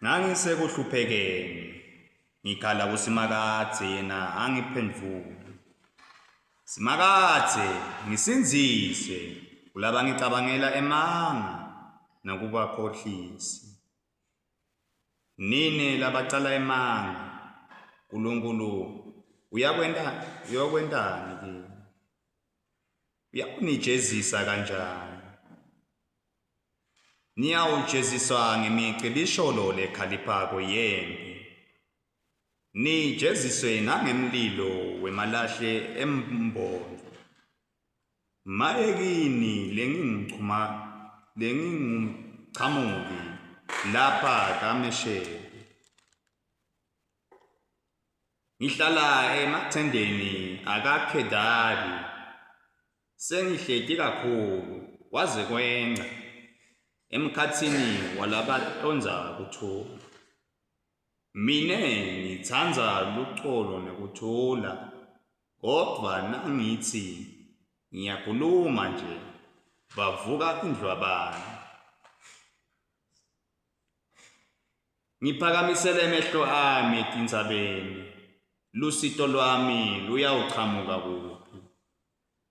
Ngangisekuhluphekeni, ngikhala kuSimakadze yena angiphendvule. Simakadze, ngisindzise kulabangicabangela emanga nakubakhohlisi. Nine labacala emanga, Nkulunkulu uyakwenta uyokwentani kini? Uyakunijezisa kanjani? Niyawujeziswa ngemicibisholo lekhaliphako yemphi, nijeziswe nangemlilo wemalahle embondvo. Maye kini lengingichuma lengingumchamuki lapha kaMesheki. Ngihlala emathendeni akaKhedari, sengihleti kakhulu kwaze kwenca emkhatsini walabatondza kuthula. Mine ngitsandza lucolo nekuthula, kodvwa nangitsi ngiyakhuluma nje, bavuka indlwabane. Ngiphakamisele emehlo ami etintsabeni, lusito lwami luyawuchamuka kuphi?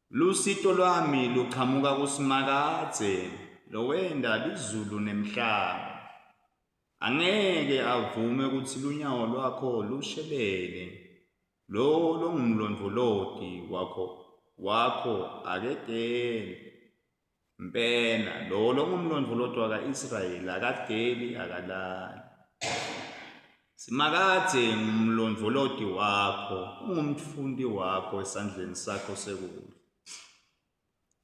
Lusito lwami luchamuka kuSimakadze lowenta lizulu nemhlaba. Angeke avume kutsi lunyawo lwakho lushelele, lowo longumlondvoloti wakho wakho aketeli. Mpela, lowo longumlondvoloto waka-Israyeli akadeli akalali. Simakadze ngumlondvoloti wakho, ungumtfunti wakho esandleni sakho sekudla.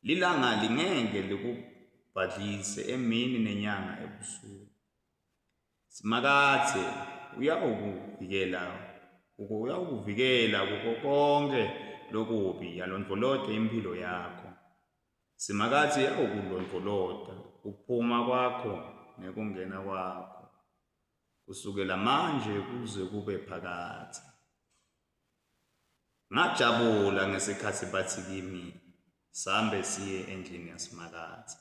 Lilanga lingeke likubhadlise emini nenyanga ebusuku. Simakadze uyawukuvikela uyawukuvikela kuko konkhe lokubi, alondvolote imphilo yakho. Simakadze uyawukulondvolota kuphuma kwakho nekungena kwakho kusukela manje kuze kube phakadze. Ngajabula ngesikhatsi batsi kimi, Sambe siye endlini yaSimakadze.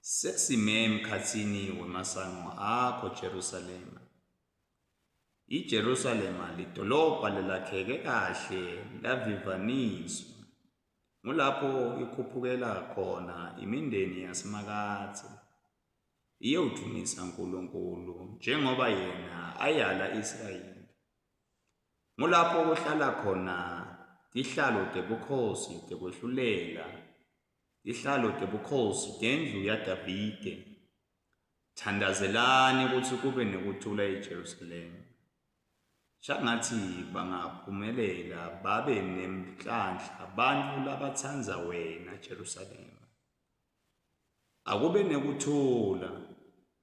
Sesime emkhatsini wemasango akho, Jerusalema. IJerusalema lidolobha lelakheke kahle lavivaniswa. Ngulapho ikhuphukela khona imindeni yaSimakadze iyewudvumisa Nkulunkulu njengoba yena ayala Israyeli. Ngulapho kuhlala khona tihlalo tebukhosi tekwehlulela, tihlalo tebukhosi tendlu yaDavide. Thandazelani kutsi kube nekuthula eJerusalema. Shangatsi bangaphumelela babe nenhlanhla bantfu labatsandza wena, Jerusalema. Akube nekuthula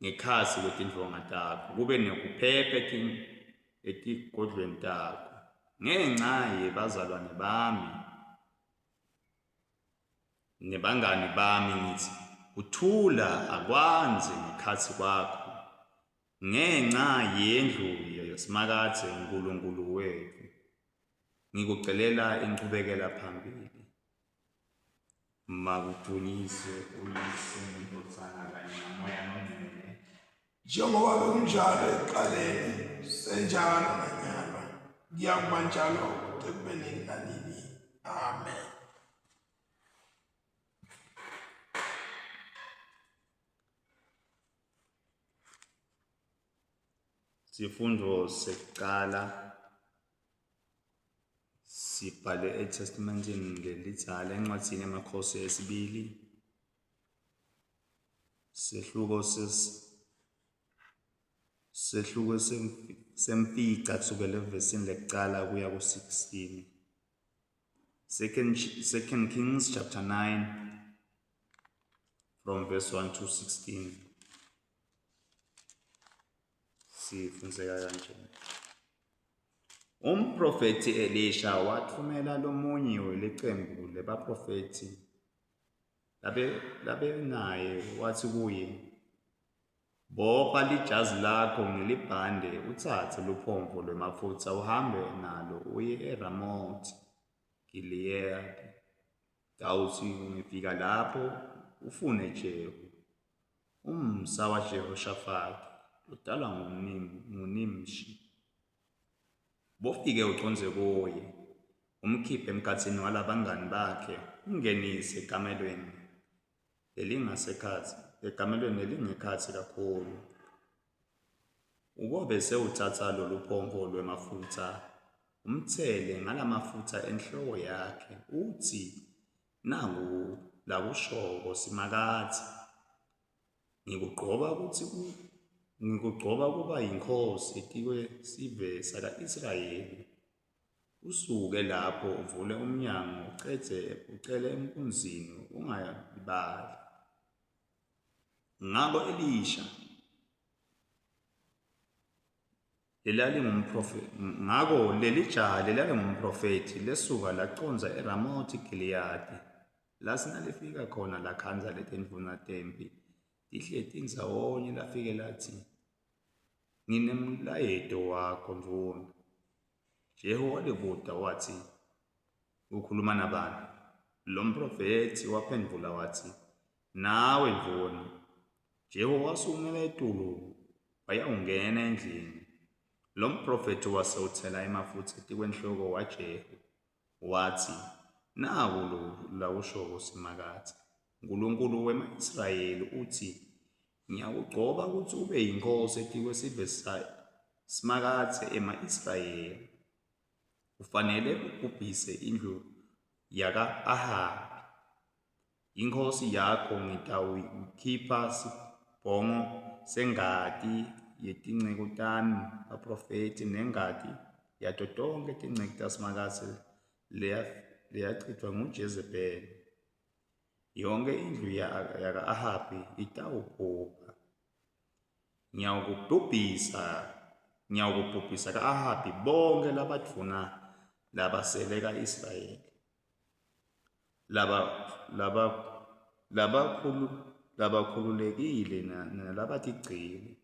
ngekhatsi kwetindvonga takho, kube nekuphepha etigodlweni takho. Ngenca yebazalwane bami nebangani bami ngitsi, kuthula akwandze ngekhatsi kwakho. Ngenca yendlu yaSimakadze Nkulunkulu wetfu, ngikucelela inchubekela phambili. Makudunyiswe uYise neNdvodzana kanye naMoya loNgcwele. Njengoba bekunjalo ekuqaleni, senjalo nanyalo, kuyakuba njalo kude kube nini nanini. Amen. Sifundo sekucala sibhale eTestamenteni lelidzala encwadzini yaMakhosi esibili sehluko ses sehluko semfica kusukela evesini lekucala kuya ku-16. Second Kings chapter 9 from verse 1 to 16. Sifundzeka kanje. Umprofethi Elisha wathumela lomunye welicembu lebaprofethi labe labenaye wathi kuye, Bopha lijazi lakho ngelibhande utsatse luphondvo lwemafutsa uhambe nalo uye eRamothi Gileyadi. Utawutsi ungefika lapho ufune Jehu, umsa waJehoshafati. lotalwa nguNimshi. Bofike ucondze kuye, umkhiphe emkhatsini walabangani bakhe, umngenise ekamelweni lelingasekhatsi, ekamelweni lelingekhatsi kakhulu. Ubobe sewutsatsa loluphompo lwemafutsa umtsele ngalamafutsa enhloko yakhe, utsi, Naku lakushoko Simakadze, ngikugcoba kutsi ngikugcoba kuba yinkhosi etikwesive saka-Israyeli. Usuke lapho uvule umnyango ucedze ucele empunzini ungalibali. Ngako Elisha ngako leli jaha lelalingumprofethi lesuka lacondza eRamothi Gileyadi. Latsi nalifika khona lakhandza letindvuna temphi tihleti ndzawonye lafike latsi, Nginemlayeto wakho ndvuna. Jehu walibuta watsi, Ukhuluma nabani? Lo mprofethi waphendvula watsi, Nawe ndvuna. Jehu wasukumela etulu wayawungena endlini. Lo mprofethi wase utsela emafutsa etikwenhloko waJehu, watsi, Naku lakushoko Simakadze, Nkulunkulu wema-Israyeli utsi, Ngiyakugcoba kutsi ube yinkhosi etikwesive saSimakadze ema-Israyeli. Kufanele ubhubhise indlu yaka-Ahabi. Inkhosi yakho ngitawuyikhipha sibhongo sengati yetinceku tami baphrofethi nengati yato tonkhe tinceku taSimakadze leyachitfwa nguJezebeli. Yonkhe indlu yaka-Ahabi itawubhubha. Ngiyawukubhubhisa, ngiyawukubhubhisa ka-Ahabi bonkhe labadvuna labasele ka-Israyeli. Laba laba labakhulu labakhululekile nalabatigcili.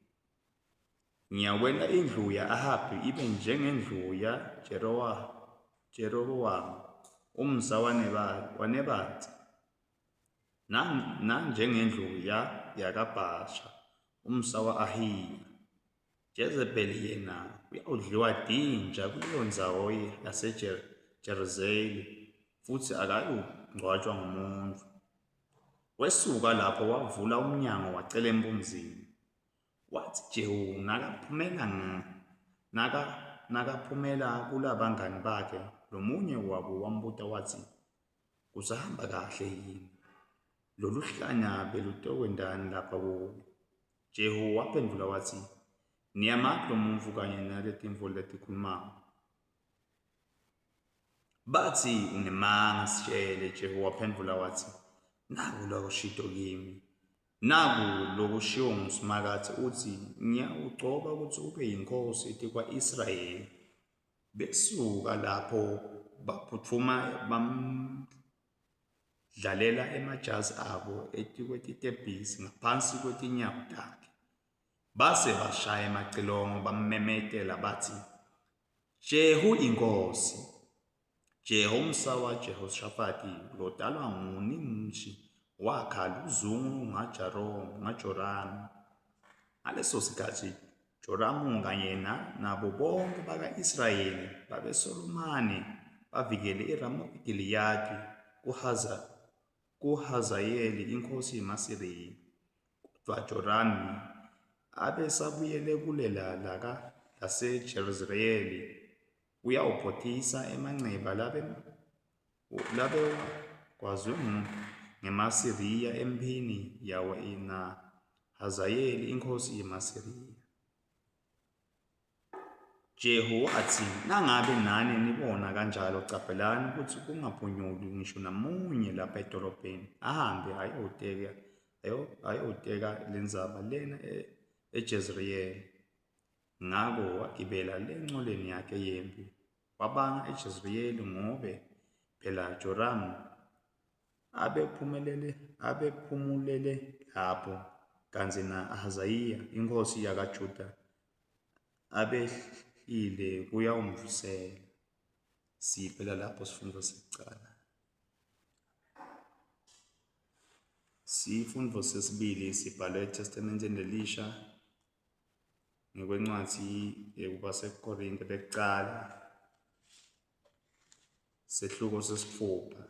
Ngiyakwenta indlu ya-Ahabi ibe njengendlu yaJerobowamu umsa waNebati nanjengendlu yakaBhasha umsa wa-Ahiya. Jezebeli yena uyawudliwa tinja kuleyo ndzawo yaseJezreyeli futsi akayungcwatjwa ngumuntfu. Wesuka lapho wavula umnyango wacela empunzini. Watsi Jehu nakaphumela naka nakaphumela kulabangani bakhe, lomunye wabo wambuta watsi, Kusahamba kahle yini? Lolu hlanya belutokwentani lapha kuwe? Jehu waphendvula watsi, Niyamati lomuntfu kanye naletintfo letikhulumako. Batsi, Unemanga, sitjele. Jehu waphendvula watsi, Naku lakushito kimi. Naku lokushiwo nguSimakadze utsi, Ngiyakugcoba kutsi ube yinkhosi etikwa-Israyeli. Besuka lapho baphutfuma bamdlalela emajazi abo etikwetitebhisi ngaphansi kwetinyawo takhe. Base bashaya emacilongo bammemetela batsi, Jehu inkhosi! Jehu umsa waJehoshafati lotalwa nguNimshi wakha luzungu ngaJoramu. Ngaleso sikhatsi Joramu kanye nabo bonkhe baka-Israyeli babesolomane bavikele iRamothi Gileyadi kuHazayeli inkhosi yemaSiriya. Kodvwa Joramu abesabuyele kulela laseJezreyeli uyawuphothisa emanceba labewagwazwe ngemaSiriya emphini yawo naHazayeli inkhosi yemaSiriya. Jehu watsi, Nangabe nani nibona kanjalo, caphelani kutsi kungaphunyuli ngisho namunye lapha edolobheni, ahambe ayowuteka ayowuteka lendzaba lena eJezreyeli. Ngako wagibela lencoleni yakhe yemphi wabanga eJezreyeli ngobe phela Joramu abephumelele abephumulele lapho kantsi na-Ahaziya inkhosi yakaJuda abehlile kuyawumvusela. Siphela lapho sifundvo sekucala. Sifundvo sesibili sibhalwe eTestamenteni lelisha. Ngekwencwadzi yekubaseKorinte bekucala sehluko sesitfupha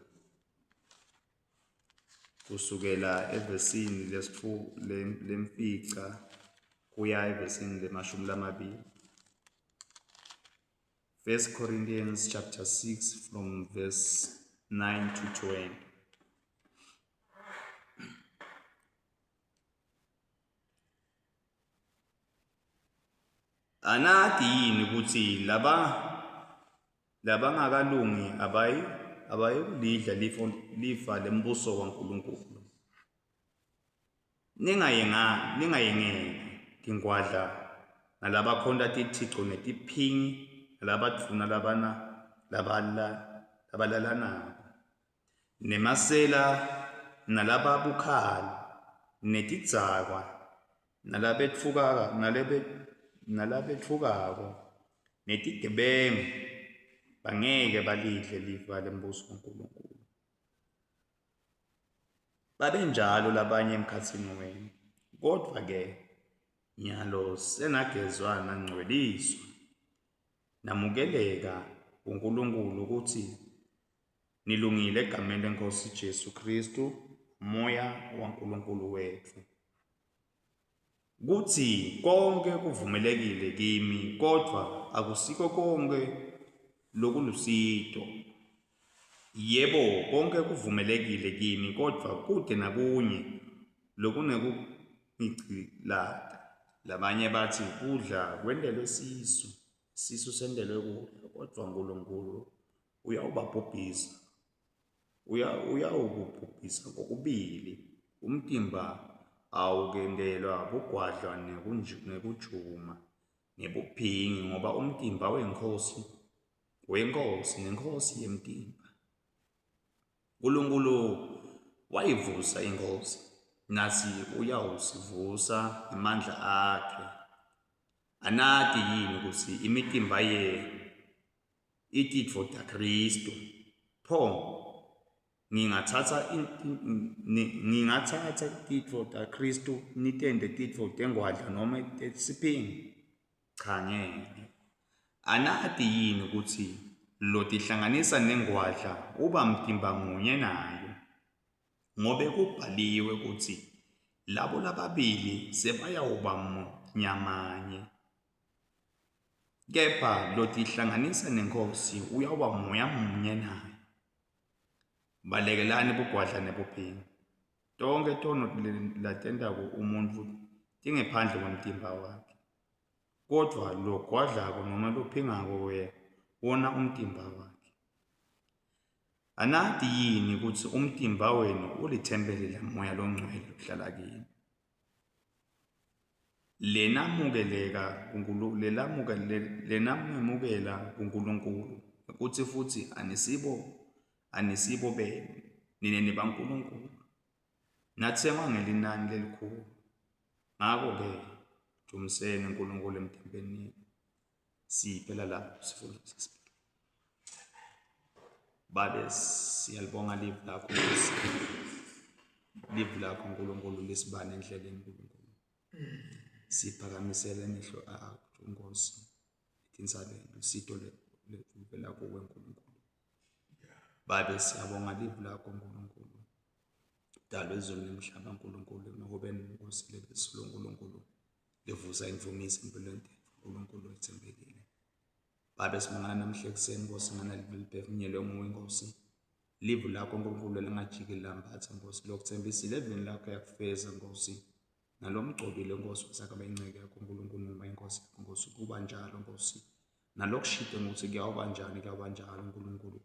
kusukela evesini lemfica kuya evesini 20. 1 Corinthians chapter 6 from verse 9 to 20. Anati yini kutsi laba labangakalungi abayi abayikulidla lifa lembuso waNkulunkulu? Ningayenga ningayengeki tingwadla nalabakhonta tithico netiphingi nalabadvuna labana labala labalalanako nemasela nalababukhali netidzakwa nalabetfukaka nalabetfukako netigebengu bangeke balidle lifa lembuso kaNkulunkulu. Babenjalo labanye emkhatsini wenu, kodvwa-ke nyalo senagezwa nangcweliswa, namukeleka kuNkulunkulu kutsi nilungile egameni leNkhosi Jesu Khristu, uMoya waNkulunkulu wetfu. Kutsi konke kuvumelekile kimi, kodvwa akusiko konke lokulusito. Yebo, konke kuvumelekile kimi, kodvwa kute nakunye lokunekungigcilata. Labanye batsi kudla kwentelwe sisu, sisu sentelwe kudla, kodvwa Nkulunkulu uyawubabhubhisa, uyawukubhubhisa kokubili. Umtimba awukentelwa bugwadla nekujuma nebuphingi, ngoba umtimba weNkhosi weNkhosi neNkhosi yemtimba. Nkulunkulu wayivusa iNkhosi, natsi uyawusivusa ngemandla akhe. Anati yini kutsi imitimba yenu ititfo taKhristu? Pho ngingatsatsa ngingatsatsa titfo taKhristu nitente titfo tengwadla noma tesiphingi? Cha ngeke. Anati yini kutsi lotihlanganisa nengwadla uba mtimba munye nayo? Ngobe kubhaliwe kutsi labo lababili sebayawuba nyamanye. Kepha lotihlanganisa neNkhosi uyawuba moya munye nayo. Balekelani bugwadla nebuphingi. Tonkhe tono latentako umuntfu tingephandle kwemtimba wakhe. Kodvwa logwadlako noma lophingako wona umtimba wakhe. Anati yini kutsi umtimba wenu ulithempeli laMoya loNgcwele lohlala kini? Lenamukeleka lenamemukela kuNkulunkulu kutsi futsi anisibo benu, nine nibaNkulunkulu. Natsengwa ngelinani lelikhulu. Ngako-ke dvumiseni uNkulunkulu emtimbeni yenu. Siphela lapho sifundo sesibili. Babe siyalibonga livi lakho Nkosi. Livi lakho uNkulunkulu lisibane endleleni uNkulunkulu. Siphakamisele emehlo akho Nkosi etintsabeni lusito leluvela kuwe Nkulunkulu. Babe siyabonga livi lakho Nkulunkulu. Dalo ezulu nemhlaba Nkulunkulu emahobeni Nkosi lebesulu Nkulunkulu livusa imvumiso empilweni tetfu Nkulunkulu wetsembekile. Babe sibongana namhla ekuseni Nkosi nganaleli liphefumunyelwe nguwe Nkosi. Livi lakho Nkulunkulu elingajiki lambatha Nkosi lokuthembisile evini lakho yakufeza Nkosi. Nalomgcobile Nkosi wasakaba inceke yakho Nkulunkulu noma inkosi yakho Nkosi kuba njalo Nkosi. Nalokushito ukuthi kuyawuba njani kuyawuba njalo Nkulunkulu.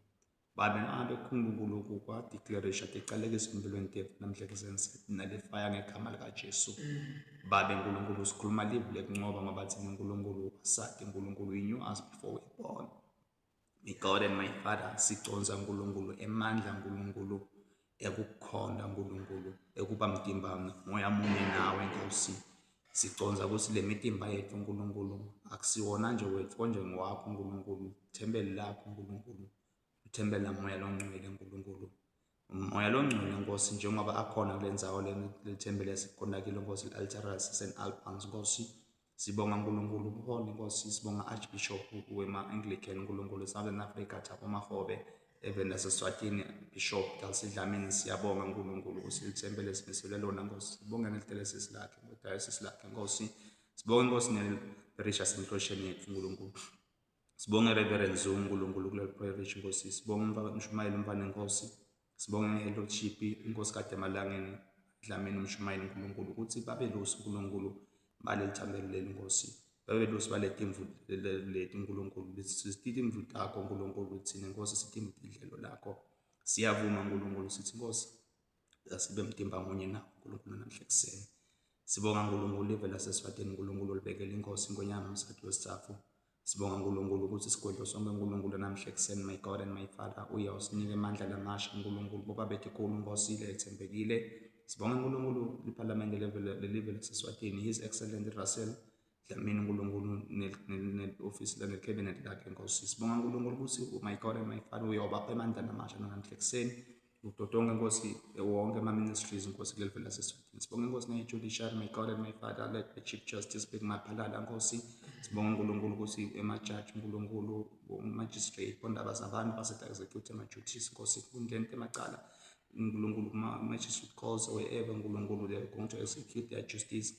Babe ngabe uNkulunkulu kwadeclaration ticalekiso empilweni tetfu namhla ekuseni nalifaya ngegama likaJesu. Babe uNkulunkulu sikhuluma livi lekuncoba ngoba thina uNkulunkulu asati uNkulunkulu you knew us before we born. My God and my Father siconza uNkulunkulu emandla uNkulunkulu ekukhonta uNkulunkulu ekuba mtimba moya munye nawe Nkosi. Siconza ukuthi le mitimba yethu uNkulunkulu akusiwona nje wethu konje ngowakho uNkulunkulu ithempeli lakho uNkulunkulu ithempeli lamoya longcwele uNkulunkulu. Umoya longcwele Nkosi njengoba akhona kule ndzawo lelithempeli esikhona kilo Nkosi i-altare lase-St Albans Nkosi. Sibonga uNkulunkulu ubuholi Nkosi, sibonga Archbishop wema-Anglican uNkulunkulu Southern Africa Thabo Mahobe, even naseSwatini Bishop Dulcie Dlamini, siyabonga uNkulunkulu ukuthi lithempeli esimiselwe lona Nkosi. Sibonge nelidayosisi lakhe, ngodiocese lakhe Nkosi. Sibonge Nkosi neparish yasemhlosheni yethu uNkulunkulu. Sibonge Reverend Zungu uNkulunkulu kuleli parish Nkosi. Sibonge umshumayeli umfana Nkosi. Sibonge ngehelloship inkosi kade emalangeni Dlamini umshumayeli uNkulunkulu ukuthi babelusi uNkulunkulu baleli thambelo leli Nkosi. Babelusi baletimvu leti uNkulunkulu. Sitimvu takho uNkulunkulu thina Nkosi sitimvu tidlelo lakho. Siyavuma uNkulunkulu sithi Nkosi asibe mtimba munye nawe uNkulunkulu namhla ekuseni. Sibonga uNkulunkulu live laseSwatini uNkulunkulu olibekele inkosi iNgonyama Mswati wesithathu. Sibonga uNkulunkulu ukuthi isigodlo sonke uNkulunkulu namhla ekuseni my God and my Father uye usinike amandla lamasha uNkulunkulu boba bethu ikhulu Nkosi ile ethembekile. Sibonga uNkulunkulu liphalamende lelive laseSwatini His Excellent Russell Dlamini uNkulunkulu ne-office ne-cabinet lakhe Nkosi. Sibonga uNkulunkulu ukuthi my God and my Father uyobapha amandla namasha namhla ekuseni. Udodonke Nkosi wonke ama-ministries Nkosi kuleli vele laseSwatini. Sibonga Nkosi ne-judiciary my God and my Father let the Chief Justice Big Maphalala Nkosi. Sibonga uNkulunkulu ukuthi emajaji uNkulunkulu magistrate bondaba zabantu base-execute ama-duties Nkosi kundleni emacala uNkulunkulu kuma-magistrate courts or wherever uNkulunkulu they are going to execute their justice.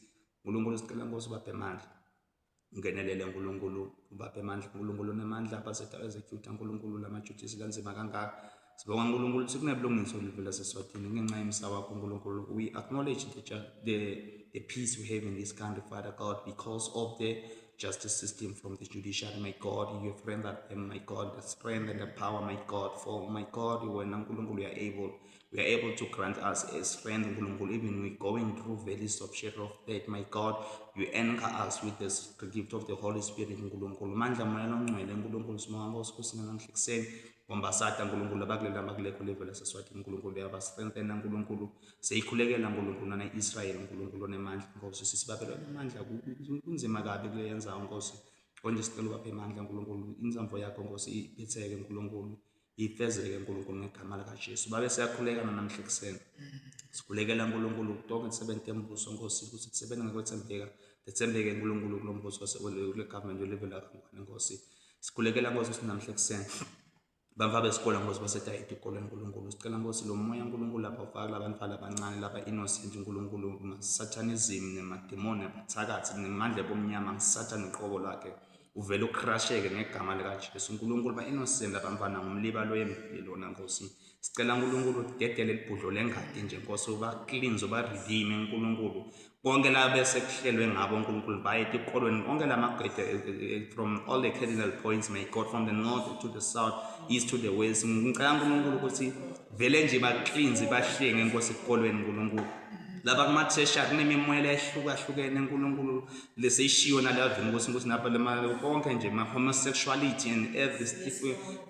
uNkulunkulu sicela Nkosi ubaphe amandla. Ungenelele uNkulunkulu ubaphe amandla uNkulunkulu unamandla abase-execute uNkulunkulu lama-duties lanzima kangaka. Sibonga uNkulunkulu ukuthi kunebulungiswa livela seSwatini ngenxa yomsa wakho uNkulunkulu. We acknowledge the peace we have in this country, Father God, because of the justice system from the judiciary, my God. You have rendered them, my God, the strength and the power, my God. For my God, wena uNkulunkulu, you are able. You are able to grant us a strength, uNkulunkulu, even we going through valleys of shadow of death, my God. You anchor us with the gift of the Holy Spirit, uNkulunkulu. Mandla moya longcwele, uNkulunkulu, sibonga Nkosi kusina namhla ekuseni. Bombasada uNkulunkulu abakuleli abakulekho level laseSwatini uNkulunkulu uyabastrengthena uNkulunkulu. Siyikhulekela uNkulunkulu nana Israel uNkulunkulu onemandla Nkosi sisibabelwe amandla kunzima kabi kule yenzayo Nkosi. Konje sicela ubaphe amandla uNkulunkulu inzamvo yakho Nkosi iphetheke uNkulunkulu ifezeke uNkulunkulu ngegama likaJesu. Babe siyakhuleka namhla ekuseni. Sikhulekela uNkulunkulu tonke tisebenzi tembuso Nkosi ukuthi tisebenze ngokwethembeka. Tethembeke uNkulunkulu kulo mbuso kule government level lakangwane Nkosi. Sikhulekela Nkosi ukuthi namhla ekuseni bamfa besikole Nkosi basetayiti ikolweni uNkulunkulu. Sicela Nkosi lo moya uNkulunkulu lapha ufaka labantwana abancane laba innocent uNkulunkulu satanism nemademoni abathakathi nemandla ebomnyama ngisathane uqobo lwakhe uvele ucrasheke ngegama likaJesu. uNkulunkulu ba innocent labantwana ngumlibalo yempilo lona Nkosi. Sicela uNkulunkulu udedele libhudlo lengadi nje Nkosi uba cleanse uba redeem uNkulunkulu. Konke la bese kuhlelwe ngabo uNkulunkulu baye etikolweni konke lamagede from all the cardinal points my God from the north to the south east to the west. Ngicela uNkulunkulu ukuthi vele nje ba-cleanse bahlenge Nkosi ekukolweni uNkulunkulu. Laba kuma-tertiary kunemimoya lehlukahlukene uNkulunkulu leseyishiyo nalavini Nkosi ukuthi napha konke nje ma-homosexuality and every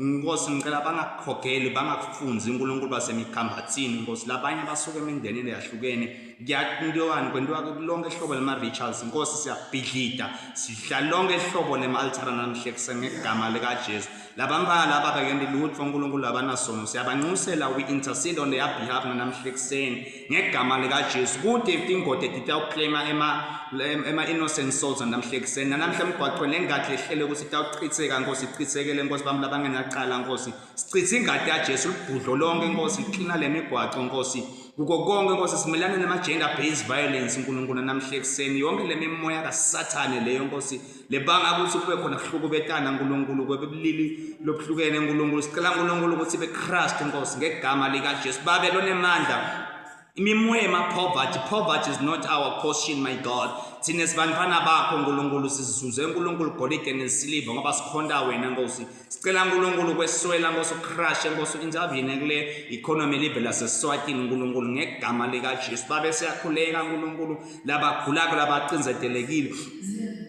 Nkosi ngicela bangakukhogeli bangakufunzi uNkulunkulu basemikhambathini Nkosi. Labanye basuka emindenini eyahlukene kuyantowani kwentiwa lonke ihlobo lema-rituals Nkosi. Siyabhidlida sidla lonke ihlobo lema-altara namhla ekuseni ngegama likaJesu. Labantwana laba abakenti lutho uNkulunkulu abanasono siyabanxusela, we intercede on their behalf namhla ekuseni ngegama likaJesu. Kude tingode titawuclaima ema-innocent souls namhla ekuseni nanamhla emgwaqweni lengadi lehlele ukuthi itawuchitheka Nkosi, ichithekele Nkosi bami labangenacala Nkosi. Sichithe ingadi yaJesu libhudlo lonke Nkosi, iklina le migwaco Nkosi kuko konke Nkosi. Simelane nama-gender based violence uNkulunkulu namhla ekuseni, yonke le mimoya kaSathane leyo Nkosi lebanga ukuthi kube khona kuhlukubetana uNkulunkulu kwebulili lobuhlukene uNkulunkulu. Sicela uNkulunkulu ukuthi be-Christ Nkosi ngegama likaJesu babe lonemandla imimoya ema-poverty. Poverty is not our portion, my God. Thina sibantwana bakho uNkulunkulu, sizuze uNkulunkulu golide nesiliva ngoba sikhonta wena Nkosi. Sicela uNkulunkulu kweswela Nkosi ucrash Nkosi intervene kule economy live laseSwatini uNkulunkulu ngegama likaJesu. Babe siyakhuleka uNkulunkulu labagulako labacinzetelekile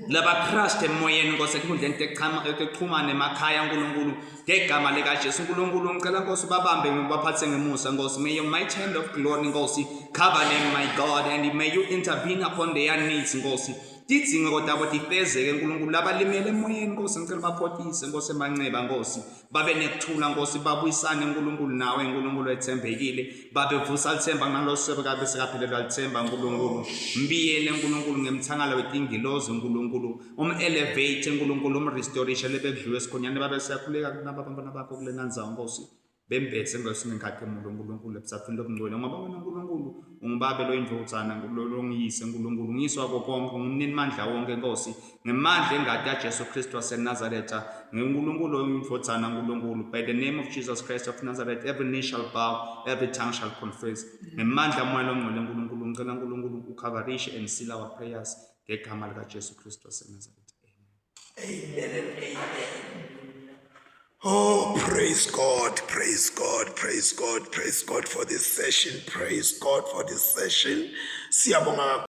laba-crushed emoyeni Nkosi enkundleni ekuxhumana emakhaya uNkulunkulu ngegama likaJesu. uNkulunkulu ngicela Nkosi babambe ngibaphathe ngemusa Nkosi. May your mighty hand of glory Nkosi cover them, my God, and may you intervene upon their needs Nkosi. Tidzingeko tabo tifezeke Nkulunkulu labalimele emoyeni Nkosi ngicela baphotise Nkosi emanceba Nkosi babe nekuthula Nkosi babuyisane Nkulunkulu nawe Nkulunkulu ethembekile babe vusa lithemba ngalosebe kabe sekaphelelwa lithemba Nkulunkulu mbiyele Nkulunkulu ngemthangala wetingilozi Nkulunkulu um-elevate Nkulunkulu umrestorishe lebekudliwe esikhonyane babe siyakhuleka kunaba abantwana bakho kulena ndzawo Nkosi bembethe ngesingenkhatimulo uNkulunkulu ebusathwini lobungcwele ngoba wena uNkulunkulu ungubabe loyindvodzana longiyise uNkulunkulu ngiyise wako konke ungumninimandla wonke Nkosi ngemandla engati yaJesu Kristu waseNazaretha ngeNkulunkulu oyindvodzana uNkulunkulu by the name of Jesus Christ of Nazareth every knee shall bow every tongue shall confess ngemandla moya longcwele uNkulunkulu ngicela uNkulunkulu ucoverishe and seal our prayers ngegama likaJesu Kristu waseNazaretha. Amen and amen. Oh, praise God, praise God, praise God, praise God for this session, praise God for this session. Siyabonga.